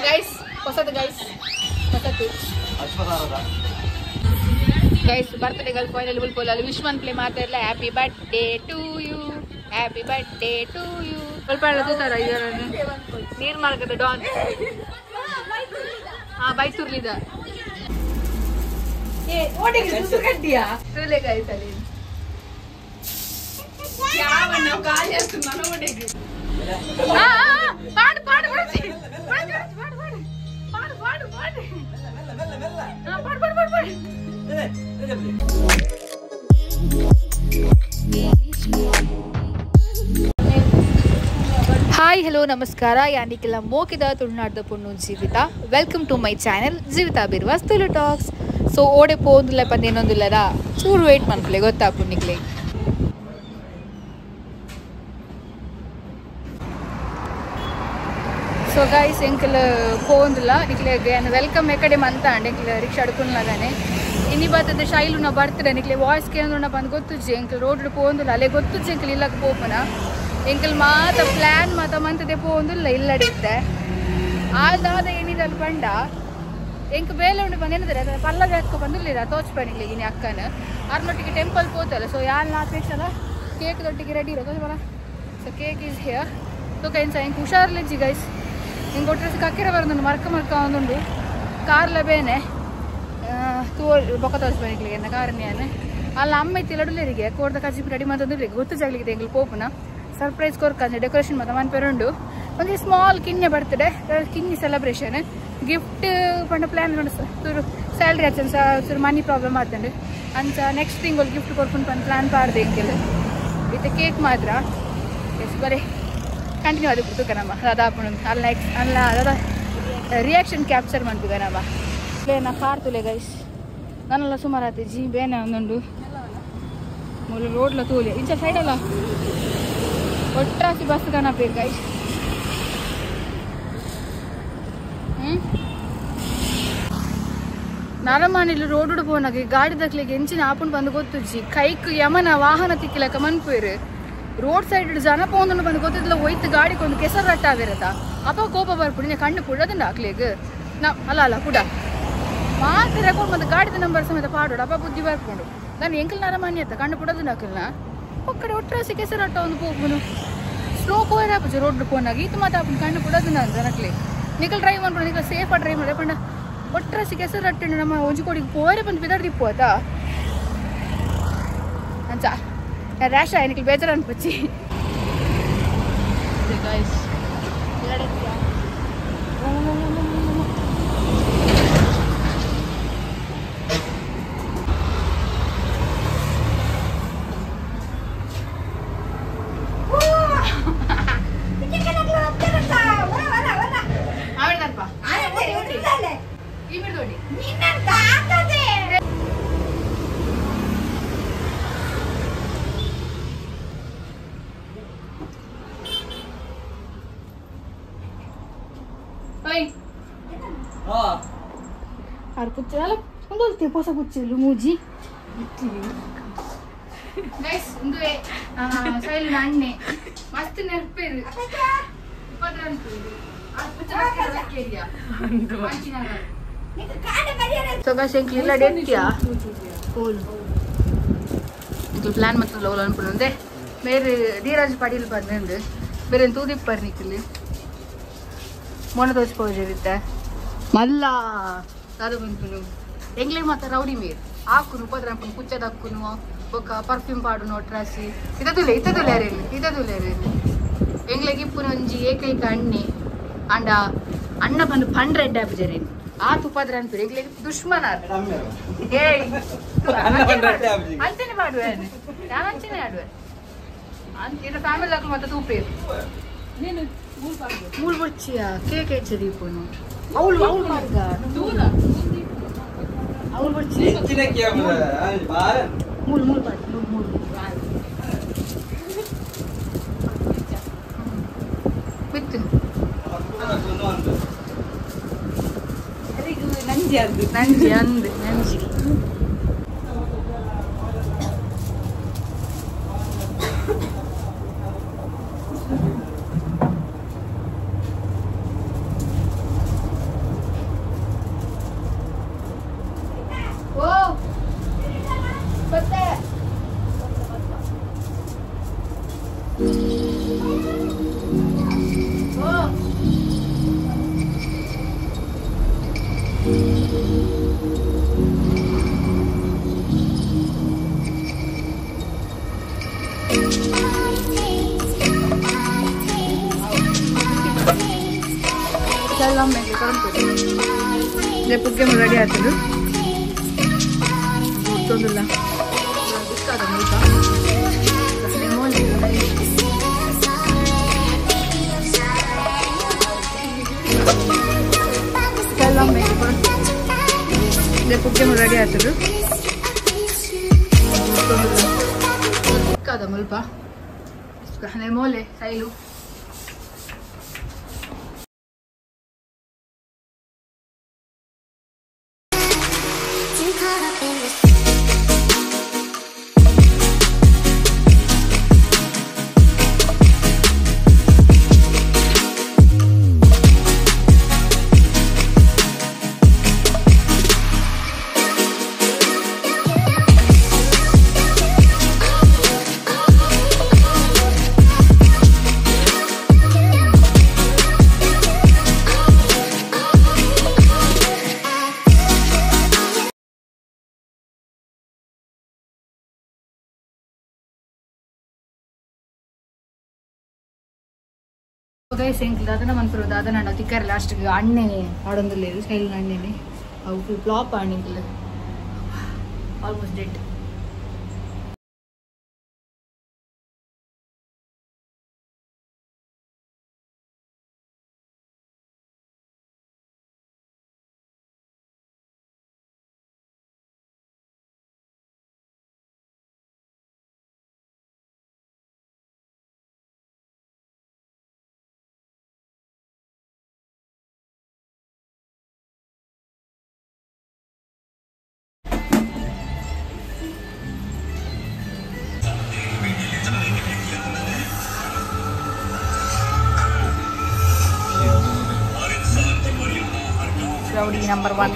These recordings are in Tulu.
ಗೈಸ್ ಹೊಸದು ಗೈಸ್ ಹೊಸದು ಗೈಸ್ ಬರ್ತ್ಡೇ ಗಲ್ ಫೈನಲ್ ಬುಲ್ಪೋಲ ವಿಶ್ ಮನ್ ಪ್ಲೇ ಮಾತಾಡಲ್ಲ. Happy birthday to you, happy birthday to you. ಸ್ವಲ್ಪ ತೂತಾರ ನೀರ್ ಮಾರ್ಕದ ಡಾನ್. ಹಾ ಬೈತುರ್ಲಿದ ಗೈಸ್ ಅಲ್ಲಿ పాడు పాడు పాడు పాడు పాడు పాడు పాడు పాడు పాడు పాడు. ಹಾಯ್ ಹಲೋ ನಮಸ್ಕಾರ, ಯಾನಿಕೆಲ್ಲ ಮೋಕಿದ ತುಳುನಾಡ್ದ ಪೊಣ್ಣು Jeevitha. Welcome to my channel Jeevitha Birvas Tulu talks. So ಓಡೆ ಪೋಂದುಲ್ಲ ಪಂದೇನೊಂದುಲ್ಲದ ಚೂರು ವೇಟ್ ಮನ್ಪುಲೆ ಗೊತ್ತಾಪು ನಿಕ್ಲೆ. ಸೊ ಗೈಸ್ ಎಂಕಲ್ ಪೋಂದುಲ್ಲ ನಿಕ್ಲೆ welcome ಎಕಡೆ ಮಂತ ಅಂಡ್ ಎಂಕಲ್ ರಿಕ್ಷಾ ಅಡ್ಕೊಂಡ್ಲಾಗಾನೆ ಇನಿ ಬರ್ತದೆ ಶೈಲು ಬರ್ತದೆ ನಿಕ್ಲೆ ವಾಯ್ಸ್ ಕೇಂದ್ರ ಬಂದು ಗೊತ್ತುಜ್ಜಿ. ಎಂಕಲ್ ರೋಡ್ ಪೋಂದುಲ್ಲ ಅಲ್ಲೇ ಗೊತ್ತುಜ್ಜಿ ಎಂಕಲ್ ಇಲ್ಲಕ್ಕೆ ಪೋಪನ. ಎಂಕಲ್ ಮಾತ ಪ್ಲ್ಯಾನ್ ಮಾತ ಮಂತದೆ ಪೋಂದುಲ್ಲ ಇಲ್ಲಡಿತ್ತೆ ಆದಾದ ಏನಿದಲ್ ಪಂಡ ಎಂಕ್ ಬೇಲೆ ಉಂಡು ಬಂದು ಏನಂದ್ರೆ ಪಲ್ಲವಿ ಅಕ್ಕ ಬಂದಿರ್ಲಿಲ್ಲ ತೋಚ್ ಪಣಿಲ್ಲ ಇನಿ ಅಕ್ಕನ ಅರ್ನೊಟ್ಟಿಗೆ ಟೆಂಪಲ್ ಪೋತಲ್ಲ. ಸೊ ಯಾಲ್ ಅಪೇಕ್ಷಲ್ಲ ಕೇಕ್ ದೊಟ್ಟಿಗೆ ರೆಡಿ ಇರೋ ತೋಚ್. So cake is here. So ಕೈನ್ಸ ಎಂಕ್ ಹುಷಾರ್ಲಿಜ್ಜಿ ಗೈಸ್. ಹಿಂಗೆ ಕೊಟ್ಟರೆ ಕಕ್ಕಿರ ಬರೋದುಂಡು ಮರ್ಕ ಮರ್ಕ ಒಂದುಂಡು ಕಾರ್ಲ ಬೇನೆ ತೋ ಬೊಕ್ಕ ತೋಚ್ ಬನಿಕ್ಲಿಗೆ ಎನ್ನ ಕಾರಣ್ಯಾನೆ ಅಲ್ಲ ಅಮ್ಮ ಇತ್ತಿಲ್ಲ ಅಡುಲೇರಿಗೆ ಕೋರ್ದ ಕಜ್ಜಿಪು ರೆಡಿ ಮಾತಂದ್ರೆ ಗೊತ್ತು ಜಾಗ್ಲಿಕ್ಕೆ ಎಂಗ್ಲು ಪೋಪುನ ಸರ್ಪ್ರೈಸ್ ಕೊರ್ಕಂಜೆ ಡೆಕೋರೇಷನ್ ಮಾತ ಮನ್ಪೆರುಂಡು ಒಂದು ಸ್ಮಾಲ್ ಕಿನ್ನೆ ಬರ್ತಡೆ ಕಿನ್ನಿ ಸೆಲೆಬ್ರೇಷನ್ ಗಿಫ್ಟ್ ಪಂಡ ಪ್ಲ್ಯಾನ್ ಚೂರು ಸ್ಯಾಲ್ರಿ ಆಚೆ ಚೂರು ಮನಿ ಪ್ರಾಬ್ಲಮ್ ಆತಂಡು ಅಂಚ ನೆಕ್ಸ್ಟ್ ತಿಂಗಳು ಗಿಫ್ಟ್ ಕೊರ್ಕೊಂಡು ಪಂದು ಪ್ಲ್ಯಾನ್ ಪಾಡ್ದೆ ಎಂಕೆಲ್ ಇತ್ತೆ ಕೇಕ್ ಮಾತ್ರ ಎಸ್ ಬರೀ ಕಂಟಿನ್ಯೂ ಅದು ಬಿಡ್ತು ಕಣಮ್ಮ ಅದಾಪುಣ ಅಲ್ಲ ನೆಕ್ಸ್ಟ್ ಅಲ್ಲ ಅದ ರಿಯಾಕ್ಷನ್ ಕ್ಯಾಪ್ಚರ್ ಮಾಡ್ತು ಕಣಮ್ಮ. ನಾ ಕಾರ್ ತುಲೆ ಗೈಸ್ ನಾನೆಲ್ಲ ಸುಮಾರು ಆಯ್ತು ಜಿ ಬೇನೆ ಒಂದುಂಡು ಮೂಲ ರೋಡ್ಲ ತೂಲೆ ಇಂಚ ಸೈಡಲ್ಲ ಒಟ್ರಾಸಿ ಬಸ್ ಕಾಣಪೇರು ಗೈಸ್. ನರಮಾನಿಲು ರೋಡ್ ಪೋನಾಗ ಗಾಡಿ ದಕ್ಲಿಗೆ ಎಂಚಿನ ಆಪುಣ್ ಬಂದು ಗೊತ್ತುಜ್ಜಿ ಕೈಕ್ ಯಮನ ವಾಹನ ತಿಕ್ಕಿಲಕ ಮನ್ಪೇರು ರೋಡ್ ಸೈಡ್ ಜನ ಪೋಂದು ಬಂದು ಗೊತ್ತಿಲ್ಲ ಒಯ್ತು ಗಾಡಿ ಕೊಂಡು ಕೆಸರು ರಟ್ಟಾವಿರತ್ತ ಅಪ್ಪ ಕೋಪ ಬರ್ಪುಡಿ ಕಣ್ಣು ಪುಡದಂಡ ಹಾಕ್ಲೇಗ್ ನಾ ಅಲ್ಲ ಅಲ್ಲ ಪುಡ ಮಾತ್ರ ರೆಕಾರ್ಡ್ ಬಂದು ಗಾಡಿದ ನಂಬರ್ ಸಮೇತ ಪಾಡೋಡು ಅಪ್ಪ ಬುದ್ಧಿ ಬರ್ಕೊಂಡು ನಾನು ಎಂಕಲ್ ನರಮಾನ್ಯ ಅತ್ತ ಕಣ್ಣು ಪುಡದಂಡ ಹಾಕಿಲ್ಲ ಒಕ್ಕಡೆ ಒಟ್ಟರಾಸಿ ಕೆಸರು ರಟ್ಟ ಒಂದು ಪೋಪುನು ಸ್ಲೋ ಪೋಯರ್ ರೋಡ್ ಪೋನಾಗ ಈತ ಮಾತ್ರ ಅಪ್ಪನ ಕಣ್ಣು ಪುಡದಂಡ ಜನಕ್ಲೆ ನಿಕಲ್ ಡ್ರೈವ್ ಮಾಡ್ಕೊಂಡು ನಿಕಲ್ ಸೇಫ್ ಡ್ರೈವ್ ಮಾಡಿ ಪಂಡ ಒಟ್ಟರಾಸಿ ಕೆಸರು ರಟ್ಟಂಡು ನಮ್ಮ ಒಂಜಿ ಕೋಡಿಗೆ ಪೋಯರೆ ಬಂದು ಬಿದರ್ದಿಪ್ಪು ಆತಾ ಅಂಚ ರ್ಯಾಶ್ ಆಯ್ತು ಬೇಜಾರು ಅನ್ಪಚ್ಚಿ. ಗೈಸ್ ಹೊಸ ಕುಚ್ಚಲು ಮೂಜಿ ಗೈಸ್ ಉಂದುವೆ ಸೈಲ್ ಅಣ್ಣೆ ಮಸ್ತ್ ನೆನಪೇರು ಸೊ ಗೈಸ್ ಎಂಕ್ಲು ಇಲ್ಲ ಡೆತ್ತಿಯಾ ಓಲ್ ಎಂಕ್ಲು ಪ್ಲಾನ್ ಮತ್ತು ಓಲ್ ಅನ್ಪುಂಡೆ ಬೇರೆ ಧೀರಾಜ್ ಪಾಟೀಲ್ ಬಂದಂದು ಬೇರೆ ತೂದಿಪ್ಪರ್ ನಿಕ್ಲಿ ಮೊನ ತೋಚ್ ಪೋಜಿರುತ್ತೆ ಮಲ್ಲ ಅದು ಬಂತು ಎಂಗ್ಲೇ ಮಾತ್ರ ರೌಡಿ ಮೇರ್ ಆಕುನು ಪದ್ರಂಪುನು ಕುಚ್ಚದಕ್ಕುನು ಬೊಕ್ಕ ಪರ್ಫ್ಯೂಮ್ ಪಾಡುನು ಒಟ್ರಾಸಿ ಇತದುಲೆ ಇತದುಲೆ ಅರೇನು ಇತದುಲೆ ಅರೇನು ಎಂಗ್ಲೆಗ್ ಇಪ್ಪುನ ಒಂಜಿ ಏಕೈಕ ಅಣ್ಣೆ ಅಂಡ ಅಣ್ಣ ಬಂದು ಪಂಡ್ ರೆಡ್ ಆಪುಜರೇನು ಆ ತುಪಾದ್ರ ಅನ್ಪುರು ಎಂಗ್ಲೆಗ್ ದುಶ್ಮನ ಏಯ್ ಅಂಚನೆ ಮಾಡುವೆ ನಾನು ಅಂಚನೆ ಆಡುವೆ ಅಂತ ಫ್ಯಾಮಿಲಿ ಹಾಕು ಮತ್ತೆ ತೂಪೇರು ಮೂಲ್ ಬೊಚ್ಚಿಯ ಕೇಕ್ ಹೆಚ್ಚ ದೀಪನು ಅವಳು ಅವಳು ಮಾರ್ಗ ಅವಳು ಬೊಚ್ಚಿ ಮೂಲ್ ಮೂಲ್ ಪಾಡು ಮೂಲ್ ಮೂಲ್ ಬಿತ್ತು. ನಂಜಿ ಅಂದು ನಂಜಿ ಅಂದು ನಂಜಿ ಓ ಬತ್ತೆ ಪುಗ್ಗೆ ರೆಡಿ ಆಗ್ತದೆ ಗೊತ್ತೊಂದಿಲ್ಲ ಪುಗ್ಗೆ ರೆಡಿ ಆಗ್ತದೆ ಮುಲ್ಪ ಮೋಲೆ ಸೈಲು ಗೈಸ್ ಎಂಕ್ಲು ದಾದನ ಮನ್ಪುರು ದಾದನ ತಿಕ್ಕರೆ ಲಾಸ್ಟ್ ಅಣ್ಣೆನೆ ಆಡೊಂದುಲ್ಲೆರ್ ಶೈಲಿನ ಅಣ್ಣೆನೆ ಅವು ಫುಲ್ ಫ್ಲಾಪ್ ಆಂಡ್ almost dead. Rowdy number 1.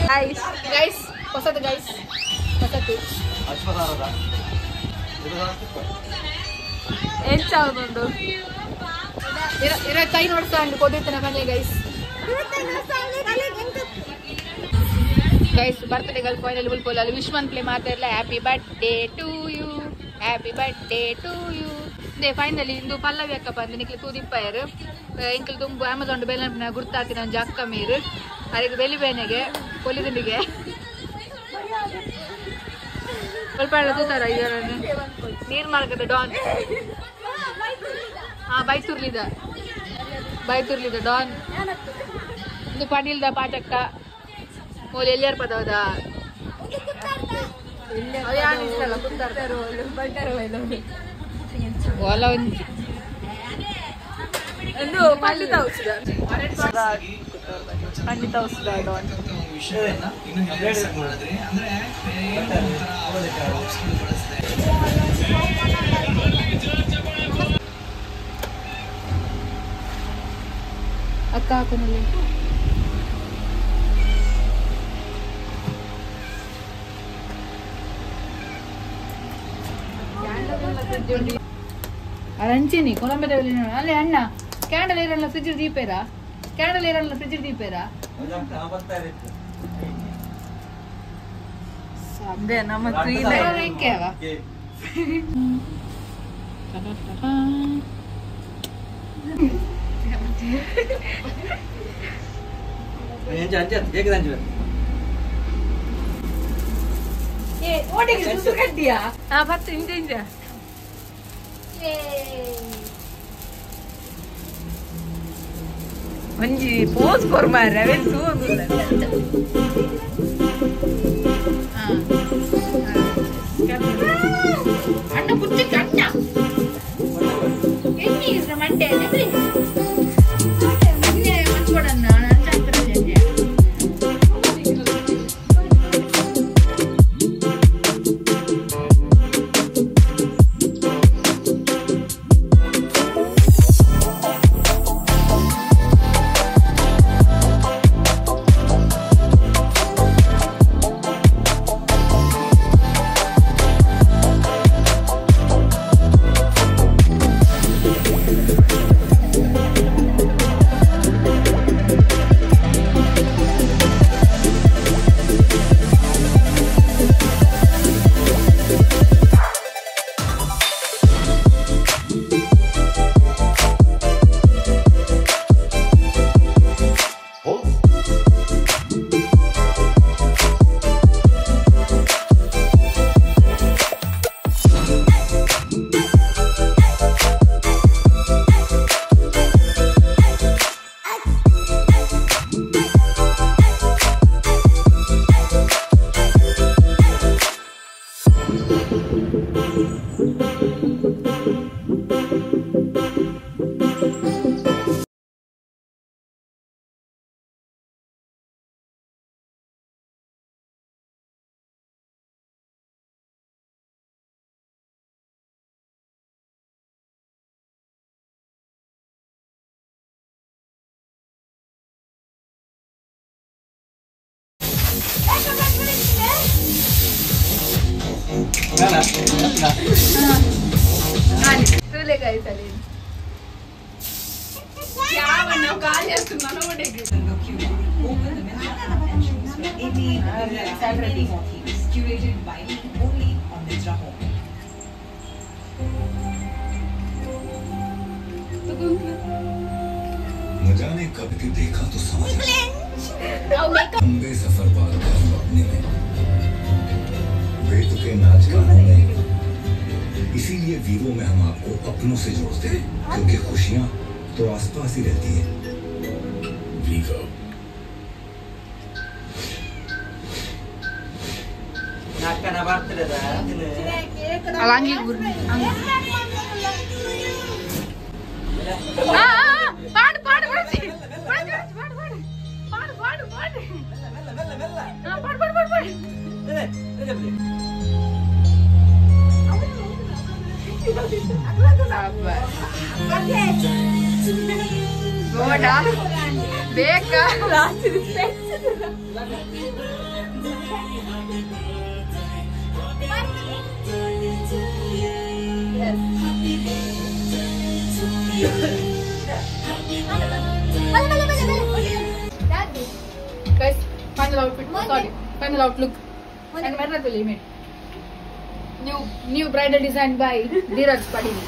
Guys, guys, ಹೊಸದು guys. ಎಂಚಾವುದುಂಡು ಇರತ್ತೈದು ವರ್ಷ ಅಂಡು ಕೊದಿತ್ತನ ಬನ್ನಿ ಗೈಸ್. ಗೈಸ್ ಬರ್ತ್ಡೇಗಳು ಫೈನಲ್ ಉಲ್ಪೋಲ ಅಲ್ಲಿ ವಿಶ್ ಮನ್ಪ್ಲೆ ಮಾತಾಡಲ್ಲ happy birthday to you, happy birthday to you. They finally ಇಂದು ಪಲ್ಲವಿ ಅಕ್ಕ ಬಂದು ನಿಕ್ಲೆ ತೂದಿಪ್ಪಾಯರು ಇಂಕಲ್ ತುಂಬು ಅಮೆಝಾನ್ ಬೆಲ್ಲ ಗುರ್ತಾತಿನ ಒಂಜಿ ಅಕ್ಕ ಮೀರು ಅರೆಗೆ ಬೆಲಿ ಬೇನೆಗೆ ಪೊಲಿದುಂಡಿಗೆ ಸ್ವಲ್ಪ ತೂತಾರ ನೀರ್ ಮಾರ್ಗದ ಡಾನ್. ಹಾ ಬೈತುರ್ಲಿದ ಬೈತುರ್ಲಿದ ಡಾನ್ ಇದು ಪಣಿಲ್ದ ಪಾಚಕ್ಕ ಮೋಲಿ ಎಲ್ಲಿಯಾರ್ ಪದವದ ಓಲ ಒಂಜಿ ಪಂಡಿತ ಪಂಡಿತ ಡಾನ್. ಅಕ್ಕ ಹಾಕೋನಲ್ಲಿ ಅರಂಚಿನಿ ಕೊಲಂಬೆದ ಅಲ್ಲೇ ಅಣ್ಣ ಕ್ಯಾಂಡಲ್ ಇರಲ್ಲ ಫ್ರಿಜ್ ದೀಪೇರಾ ಕ್ಯಾಂಡಲ್ ಇರಲ್ಲ ಫ್ರಿಜ್ ದೀಪೇರಾ ನಮ್ಮ ಆ ಬತ್ತು ಇಂಜ ಇಂಜ ಒಂಜಿ ಪೋಸ್ ಕೊರ್ಮಾರೆ ಅವೇನ್ ತೂವೊಂದುಲ್ಲ. ಅಣ್ಣ ಪುಚ್ಚಕ್ಕೆ ಅಣ್ಣ ಎಣ್ಣೆ ಇಸ್ರ ಮಂಡೆ ಮಂಚ್ಕೊಡಣ್ಣ. Curated by me only on Myntra Home. न जाने कब की देखा तो समझ लंबे सफर बाद हम अपने में बेतुके नाच गानों में, इसीलिए वीवो में हम आपको अपनों से जोड़ते हैं, क्योंकि खुशियाँ तो आसपास ही रहती है। Vivo Guys, final outfit. Sorry, final outlook. And made. New bridal design by Dheeraj Padini.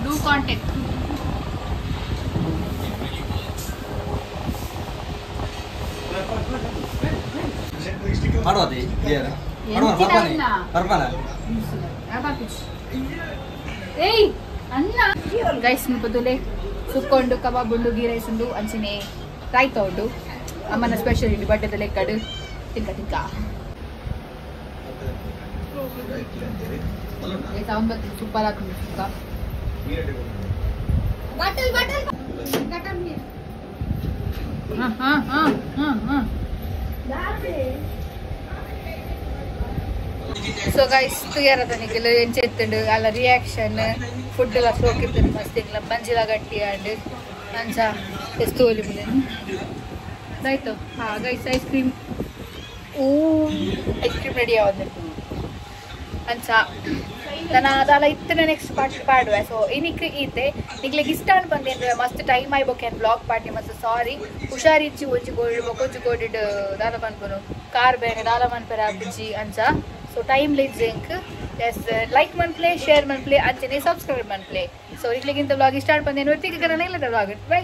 Do contact. ಏಯ್ ಅಣ್ಣ ಗೈಸ್ ಮುಪ್ಪದುಲೆ ಸುಕ್ಕೊಂಡು ಕಬಾಬ್ ಉಂಡು ಗೀ ರೈಸ್ ಉಂಡು ಅಂಚನೆ ರಾಯ್ತ ಉಂಡು ಅಮ್ಮನ ಸ್ಪೆಷಲ್ ಇಲ್ಲಿ ಬಡ್ಡದ ಲೆಕ್ಕಡು ತಿಂಕ ತಿಂಕ ಸೂಪರ್ ಹಾಕೊಂಡು ಸುಕ್ಕ ಹಾಂ ಹಾಂ ಹಾಂ ಹಾಂ. ಸೊ ಗೈಸ್ ತುಯಾರದ ನಿಖಿಲ್ ಎಂಚೆತ್ತುಂಡು ಅಲ್ಲ ರಿಯಾಕ್ಷನ್ ಫುಡ್ ಎಲ್ಲ ಸೋಕಿರ್ತದೆ ಮಸ್ತ್ ಇಂಗ್ಲ ಬಂಜಿಲ ಗಟ್ಟಿ ಅಂಡ್ ಅಂಚ ಎಸ್ತು ಒಲಿ ಮುಲೇನು ಆಯ್ತು. ಹಾಂ guys ice cream ice cream ready ಆವೊಂದು ಅಂಚ ನನ್ನ ಅದಲ್ಲ ಇತ್ತನೆ ನೆಕ್ಸ್ಟ್ ಪಾರ್ಟ್ ಪಾಡುವೆ. ಸೊ ಇನಿಕ್ ಈತೆ ನಿಗ್ಲಿಗೆ ಇಷ್ಟ ಬಂದೇನು ಮಸ್ತ್ ಟೈಮ್ ಆಯ್ಬೋಕೆ ಬ್ಲಾಗ್ ಪಾರ್ಟಿ ಮಸ್ತ್ ಸಾರಿ ಹುಷಾರಿಜ್ಜಿ ಒಂಜಿ ಗೋಲ್ಡ್ ಬೊಕೊಂಜಿ ಗೋಲ್ಡ್ ದಾಲ ಪನ್ಪುನು ಕಾರ್ ಬೇನೆ ದಾಲ ಮನ್ಪೆರ ಬುಜ್ಜಿ ಅಂಚ. ಸೊ ಟೈಮ್ ಲಿಜ್ಜಿಂಕ್ ಎಸ್ ಲೈಕ್ ಮನ್ಪ್ಲೆ ಶೇರ್ ಮನ್ಪ್ಲೆ ಅಂಚನೆ ಸಬ್ಸ್ಕ್ರೈಬ್ ಮನ್ಪ್ಲೆ. ಸೊ ಇಗ್ಲಿಗಿಂತ ಬ್ಲಾಗ್ ಇಷ್ಟ ಬಂದೇನು ಇಲ್ಲ ಬ್ಲಾಗ್ ಬೈ.